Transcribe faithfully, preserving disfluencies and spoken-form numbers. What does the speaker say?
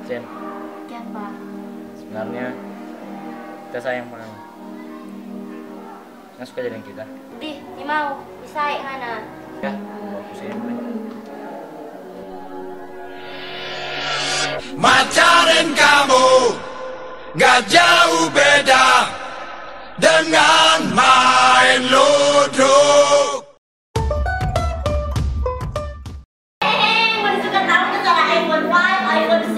Jen, Kenapa? Sebenarnya kita sayang sama kamu. Nggak suka jadi kita. Di, di mau, bisa ya ngana. Ya, aku sih. Macaren kamu gak jauh beda dengan main ludruk. Hehe, mau disuka tahu ke cara iPhone five, iPhone